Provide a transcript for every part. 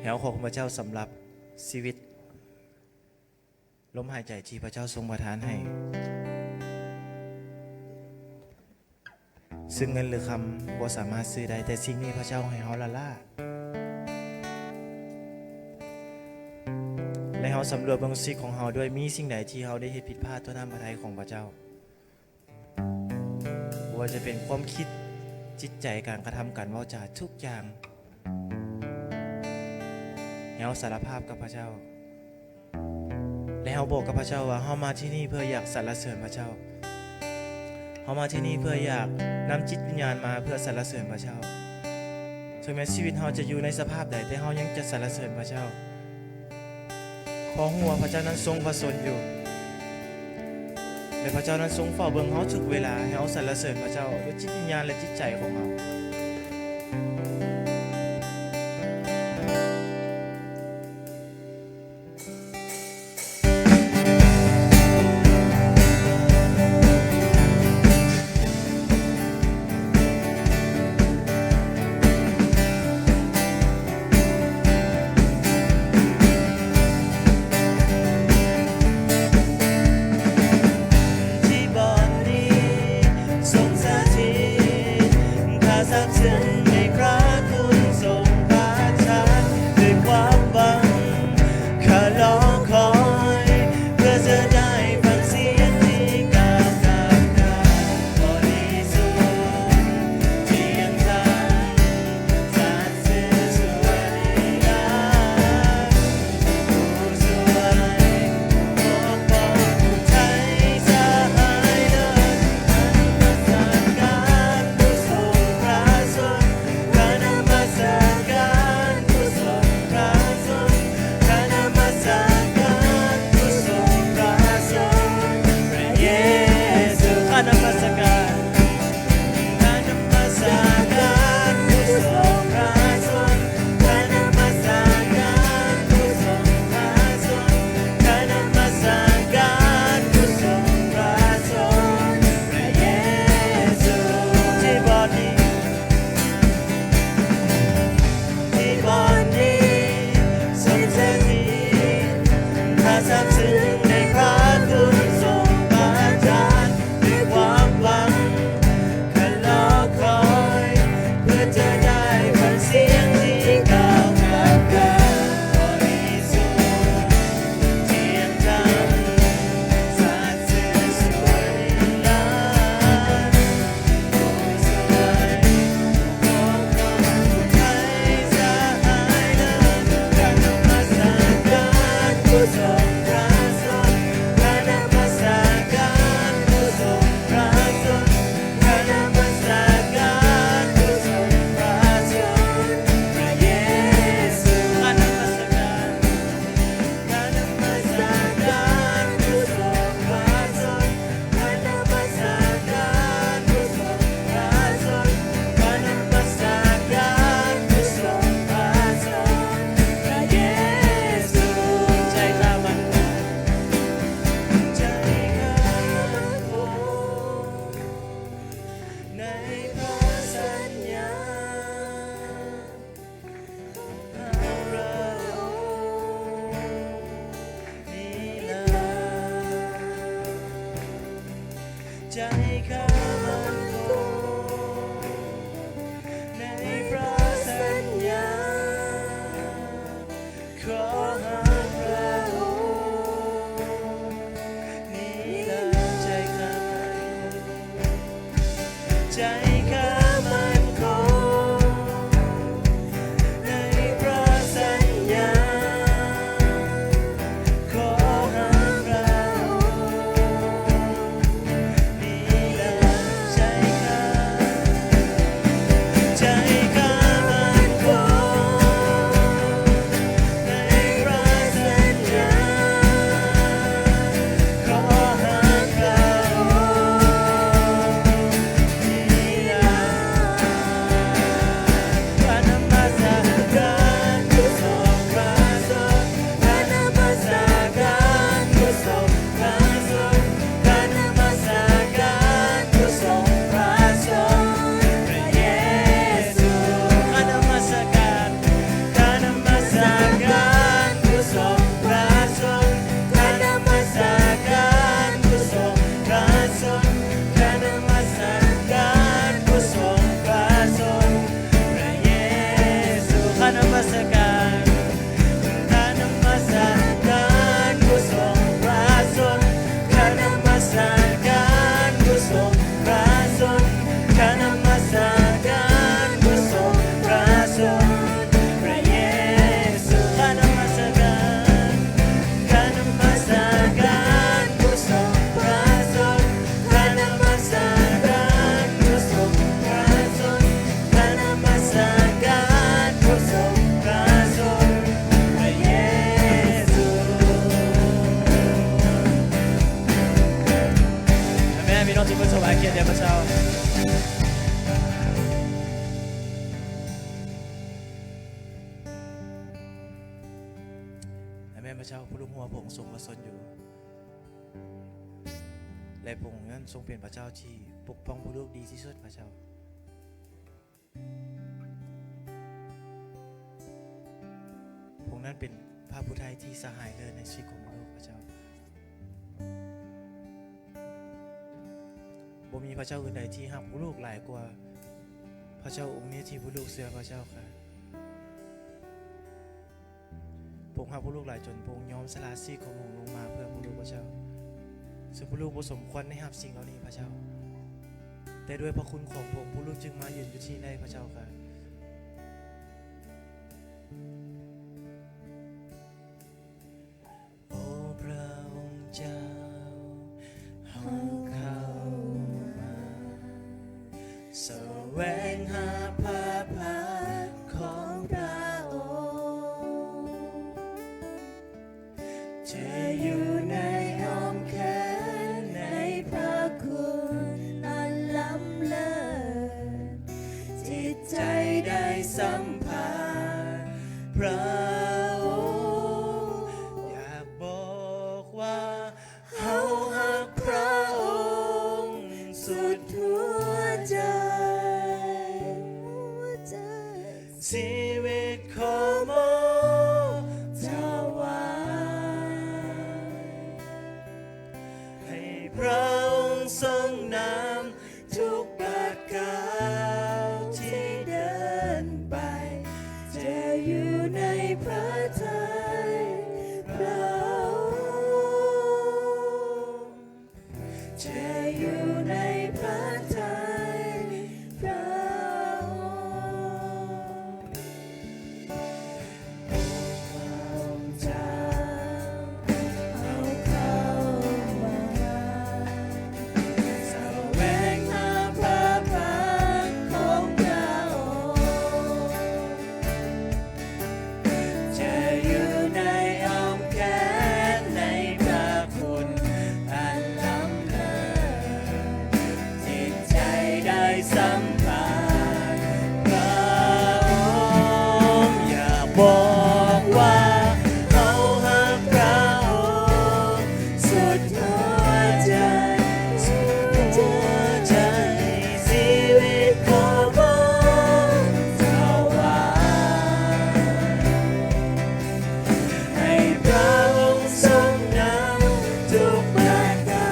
ແຮວຂອບຄຸນພະເຈົ້າສຳລັບຊີວິດ ລົມຫາຍໃຈທີ່ພະເຈົ້າຊົງປະທານໃຫ້ ຊຶ່ງເງິນຫຼືຄຳບໍ່ສາມາດຊື້ໄດ້, ແຕ່ສິ່ງນີ້ພະເຈົ້າໃຫ້ເຮົາລ້າໆ ແລະ ເຮົາສຳຫຼວດເບິ່ງຊີວິດຂອງເຮົາດ້ວຍ, ມີສິ່ງໃດທີ່ເຮົາໄດ້ເຮັດຜິດພາດຕໍ່ນ້ຳພະໄທຂອງພະເຈົ້າ? ບໍ່ວ່າຈະເປັນຄວາມຄິດ, ຈິດໃຈ, ການກະທຳ, ການເວົ້າຈາ, ທຸກຢ່າງ ໃຫ້ເຮົາສາລະພາບກັບພະເຈົ້າ ແລະ ເຮົາບອກກັບພະເຈົ້າວ່າ ເຮົາມາທີ່ນີ້ເພື່ອຢາກສັນລະເສີນພະເຈົ້າ, ເຮົາມາທີ່ນີ້ເພື່ອຢາກນຳຈິດວິນຍານມາເພື່ອສັນລະເສີນພະເຈົ້າ. ເຖິງແມ່ນຊີວິດເຮົາຈະຢູ່ໃນສະພາບໃດ, ແຕ່ເຮົາຍັງຈະສັນລະເສີນພະເຈົ້າ. ເພາະຮູ້ວ່າພະເຈົ້ານັ້ນຊົງພະຊົນຢູ່ ແລະ ພະເຈົ້ານັ້ນຊົງເຝົ້າເບິ່ງເຮົາທຸກເວລາ. ໃຫ້ເຮົາສັນລະເສີນພະເຈົ້າດ້ວຍຈິດວິນຍານ ແລະ ຈິດໃຈຂອງເຮົາ. ແມ່ນພະເຈົ້າຜູ້ລູກຮູ້ວ່າພະອົງຊົງພະຊົນຢູ່ ແລະ ພະອົງນັ້ນຊົງເປັນພະເຈົ້າທີ່ປົກປ້ອງຜູ້ລູກດີທີ່ສຸດ ພະເຈົ້າ. ພະອົງນັ້ນເປັນພະຜູ້ໄຖ່ທີ່ສະຫາຍເລີດໃນຊີວິດຂອງລູກ ພະເຈົ້າ. ບໍ່ມີພະເຈົ້າອື່ນໃດທີ່ຮັກຜູ້ລູກຫຼາຍກວ່າພະເຈົ້າອົງນີ້ທີ່ຜູ້ລູກເຊື່ອພະເຈົ້າຂ້າ. ພະອົງຮັກຜູ້ລູກຫຼາຍຈົນພະອົງຍອມສະຫຼະຊີວິດຂອງພະອົງລົງມາເພື່ອຜູ້ລູກ ພະເຈົ້າ. ເຊິ່ງຜູ້ລູກບໍ່ສົມຄວນໄດ້ຮັບສິ່ງເຫຼົ່ານີ້ ພະເຈົ້າ, ແຕ່ດ້ວຍພະຄຸນຂອງພະອົງ ຜູ້ລູກຈຶ່ງມາຢືນຢູ່ທີ່ນີ້ໄດ້ ພະເຈົ້າຂ້າ. ໂອພະອົງເຈົ້າ, ເຮົາເຂົ້າມາສະແຫວງຫາພະພັກຂອງພະອົງ, ຈະຢູ່ໃນອ້ອມແຂນໃນພະຄຸນອັນລ້ຳເລີດ. ຈິດໃຈໄດ້ສຳຜັດພະອົງ, ຢາກບອກວ່າເຮົາຮັກພະອົງສຸດຫົວໃຈ. ຊີວິດຂໍມອບຖະຫວາຍ ໃຫ້ພະອົງຊົງນຳ ທຸກບາດກ້າວທີ່ເດີນໄປ ຈະຢູ່ໃນພະໄທພະອົງ, ຈະຢູ່ໃນພະໄທພະອົງ. ພະອົງເຈົ້າ, ເຮົາເຂົ້າມາສະແຫວງຫາພະພັກຂອງພະອົງ, ຈະຢູ່ໃນອ້ອມແຂນໃນພະຄຸນອັນລ້ຳເລີດ. ໃຫ້ໄດ້ສຳຜັດພະອົງ, ຢາກບອກວ່າເຮົາຮັກພະອົງສຸດຫົວໃຈ, ສຸດຫົວໃຈ. ຊີວິດຂໍມອບຖະຫວາຍ ໃຫ້ພະອົງຊົງນຳທຸກບາດກ້າ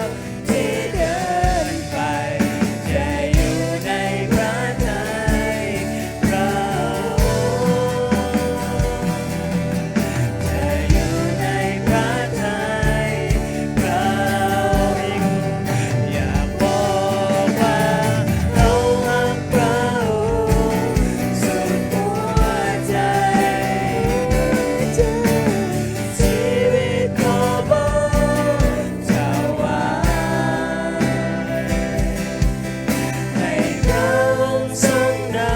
ວ ທີ່ເດີນໄປ ຈະຢູ່ໃນພະໄທພະອົງ, ຈະຢູ່ໃນພະໄທພະອົງ. ຢາກບອກວ່າເຮົາຮັກພະອົງສຸດຫົວໃຈ, ຊີວິດຂໍມອບ ຖະຫວາຍ ໃຫ້ພະອົງຊົງນຳ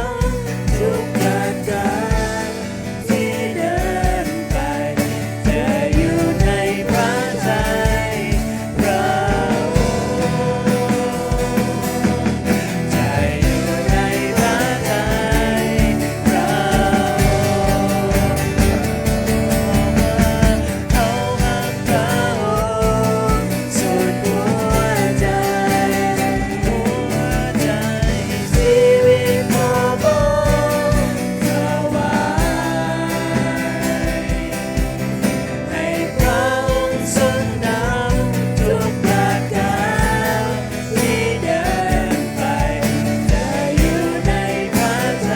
ທຸກບາດກ້າວທີ່ເດີນໄປ, ຈະຢູ່ໃນພະໄທພະອົງ, ຈະຢູ່ໃນພະໄທພະອົງ. ເຮົາຮັກພະອົງສຸດຫົວໃຈ, ຫົວໃຈ. ຊີວິດຂໍມອບຖະຫວາຍ ໃຫ້ພະອົງຊົງນຳທຸກບາດກ້າວ ທີ່ເດີນໄປ ຈະຢູ່ໃນພະໄທ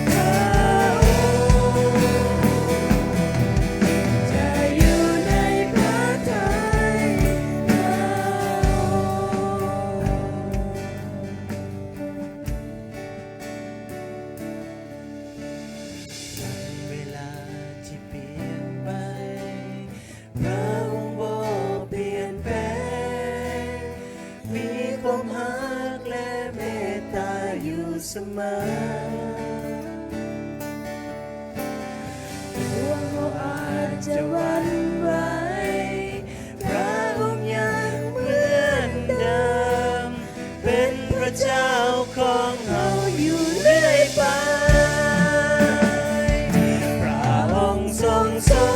ພະອົງ, ຈະຢູ່ໃນພະໄທພະອົງ. ໃນເວລາທີ່ປ່ຽນໄປ ພະອົງບໍ່ປ່ຽນແປງ, ມີຄວາມຮັກ ແລະ ເມດຕາຢູ່ສະເໝີ. ຕົວເຮົາອາດຈະຫວັ່ນໄຫວ, ພະອົງຍັງເໝືອນເດີມ, ເປັນພະເຈົ້າຂອງເຮົາຢູ່ເລື້ອຍໄປ. ພະອົງຊົງຊົງ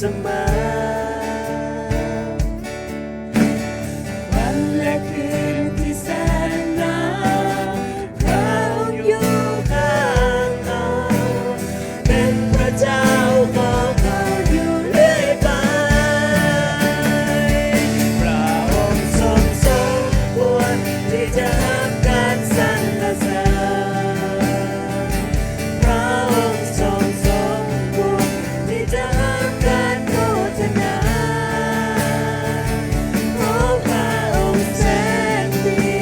ສະເໝີ. ວັນ ແລະ ຄືນ ທີ່ ແສນ ໜາວ ພະ ອົງ ຢູ່ ຂ້າງ ເຮົາ ເປັນ ພະ ເຈົ້າ ຂອງ ເຮົາ ຢູ່ ເລື້ອຍ ໄປ. ພະ ອົງ ຊົງ ສົມ ຄວນ ທີ່ ຈະ ຮັບ ການ ສັນ ລະ ເສີນ. ພະ ອົງ ຊົງ ສົມ ຄວນ ທີ່ ຈະ ຮັບ ການ ໂມ ທະ ນາ ຂອງ ພະ ອົງ ແສນ ດີ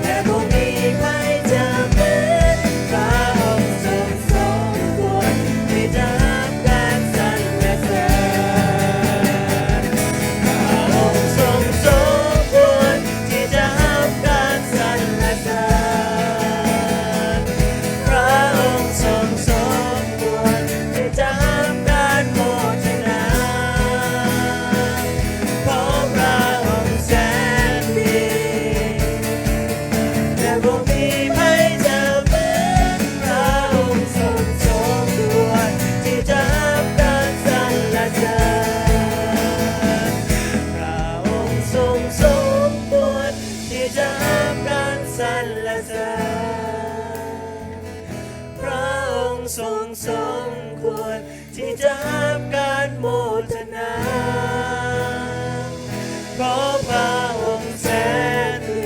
ແລະ ບໍ່ ມີ ໃຜ ຈະ ເໝືອນ. ພະ ອົງ ຊົງ ສົມ ຄວນ ທີ່ ຈະ ຮັບ ການ ສັນ ລະ ເສີນ. ພະ ອົງ ຊົງ ສົມ ຄວນ ທີ່ ຈະ ຮັບ ການ ສັນ ລະ ເສີນ. ພະ ອົງ ຊົງ ສົມ ຄວນ ທີ່ ຈະ ຮັບ ການ ໂມ ທະ ນາ ຂອງ ພະ ອົງ ແສນ ດີ ແລະ ບໍ່ ມີ ໃຜ ຈະ ເໝືອນ. ພະ ອົງ ຊົງ ສົມ ຄວນ ທີ່ ຈະ ຮັບ ການ ສັນ ລະ ເສີນ. ພະ ອົງ ຊົງ ສົມ ຄວນ ທີ່ ຈະ ຮັບ ການ ສັນ ລະ ເສີນ. ພະ ອົງ ຊົງ ສົມ ຄວນ ທີ່ ຈະ ຮັບ ການ ໂມ ທະ ນາ ຂອງ ພະ ອົງ ແສນ ດີ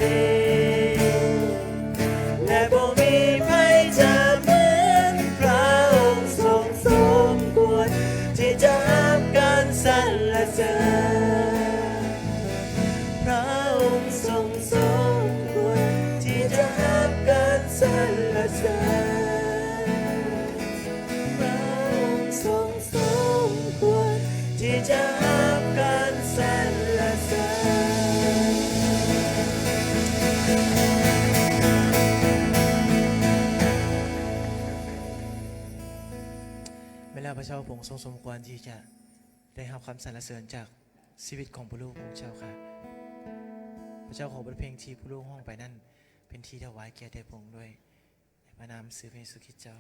ແລະ ບໍ່ ມີ ໃຜ ຈະ ເໝືອນ. ພະ ອົງ ຊົງ ສົມ ຄວນ ທີ່ ຈະ ຮັບ ການ ສັນ ລະ ເສີນ. ພະ ອົງ ຊົງ ສົມ ຄວນ ທີ່ ຈະ ຮັບ ການ ສັນ ລະ ເສີນ. ພະ ອົງ ຊົງ ສົມ ຄວນ ທີ່ ຈະ ຮັບ ການ ສັນ ລະ ເສີນ. ແມ່ນແລ້ວ ພະເຈົ້າ ພະອົງ ຊົງ ສົມ ຄວນ ທີ່ ຈະ ໄດ້ຮັບ ຄຳ ສັນ ລະ ເສີນ ຈາກ ຊີວິດ ຂອງ ພະ ລູກ ຂອງ ເຈົ້າ ຂ້າ. ພະເຈົ້າ ຂໍ ບົດ ເພງ ທີ່ ພະ ລູກ ຮ້ອງ ໄປ ນັ້ນ ເປັນ ທີ່ ຖວາຍ ກຽດ ແດ່ ພະ ອົງ ດ້ວຍ ໃນ ພະ ນາມ ຊື່ ພະ ເຢຊູ ຄຣິສ ເຈົ້າ.